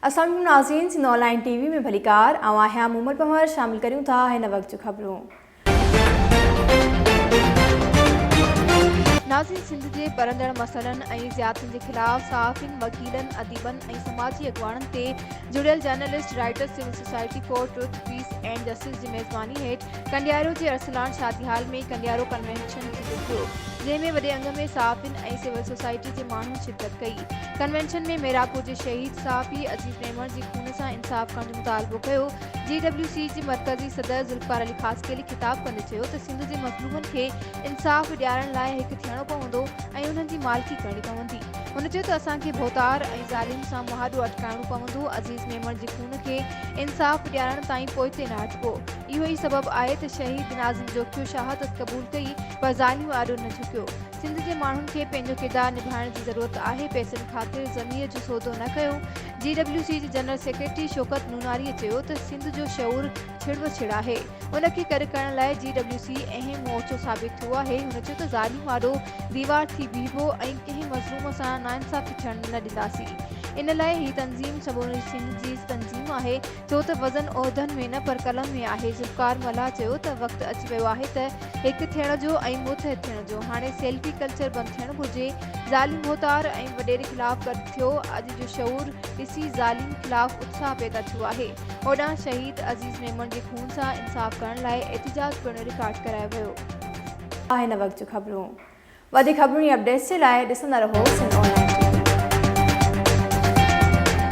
اسلام عليڪم ناظرين سنڌ آن لائين ٽي وي ۾ ڀليڪار آئون آهيان مومل پنهور شامل ڪريون ٿا هن وقت جون خبرون. ناظرين سنڌ جي ٻرندڙ مسئلن ۽ زيادتين جي خلاف صحافين، وڪيلن، اديبن ۽ سماجي اڳواڻن تي جڙيل journalist writers civil society for truth peace and justice جي ميزباني هيٺ ڪنڊيارو جي ارسلان شادي هال ۾ ڪنڊيارو ڪنوينشن ٿيندو پيو جنهن ۾ وڏي انگ ۾ صحافين ۽ سول سوسائٽي جي ماڻهن شرڪت ڪئي. ڪنوينشن ۾ ميراپور جي شهيد صحافي عزيز ميمڻ جي خون سان انصاف ڪرڻ جو مطالبو ڪيو. جي ڊبليو سي جي مرڪزي صدر ذوالفقار علي خاصخيلي خطاب ڪندي چيو ته سنڌ جي مظلومن کي انصاف ڏيارڻ لاء هڪ ٿيڻو پوندو ۽ انهن جي مالڪي ڪرڻي پوندي. هن چيو ته اسان کي ڀوتار ۽ ظالم سان مهاڏو اٽڪائڻو پوندو، عزيز ميمڻ جي خون کي انصاف ڏيارڻ تائين پوئتي نه هٽبو. اهو ئي سبب آهي ته شهيد ناظم جوکيو شهادت قبول ڪئي پر ظالم آڏو نه جهڪيو. سنڌ جي ماڻهن کي پنهنجو ڪردار نڀائڻ جي ضرورت آهي، پئسن خاطر ضمير جو سودو نه ڪيو. جي ڊبليو سي جي جنرل سيڪريٽري شوڪت نوناريء چيو ته سنڌ جو شعور ڇڙ و ڇڙ آهي، ان کي گڏ ڪرڻ لاء جي ڊبليو سي اهم مورچو ثابت ٿيو آهي. هن چيو ته ظالم آڏو ديوار ٿي بيهبو ۽ ڪنهن مظلوم سان ناانصافي ٿيڻ نه ڏينداسين. ان لاء هي تنظيم سموري سنڌ جي تنظيم آهي. ڇو ته وزن عهدن ۾ نه پر قلم ۾ آهي. ذوالفقار ملاح چيو ته وقت اچي ويو آهي ته هڪ ٿيڻ جو ۽ متحد ٿيڻ جو. هاڻي سيلفي ڪلچر بند ٿيڻ گهرجي. ظالم ڀوتار ۽ وڏيري خلاف گڏ ٿيو. اڄ جو شعور ڏسي ظالم خلاف اتساهه پيدا ٿيو آهي. هوڏانهن شهيد عزيز ميمڻ جي خون سان انصاف ڪرڻ لاء احتجاج پڻ رڪارڊ ڪرايو ويو. هن وقت جون خبرون. وڌيڪ خبرون ۽ اپڊيٽس جي لاء ڏسندا رهو سنڌ آن لائين.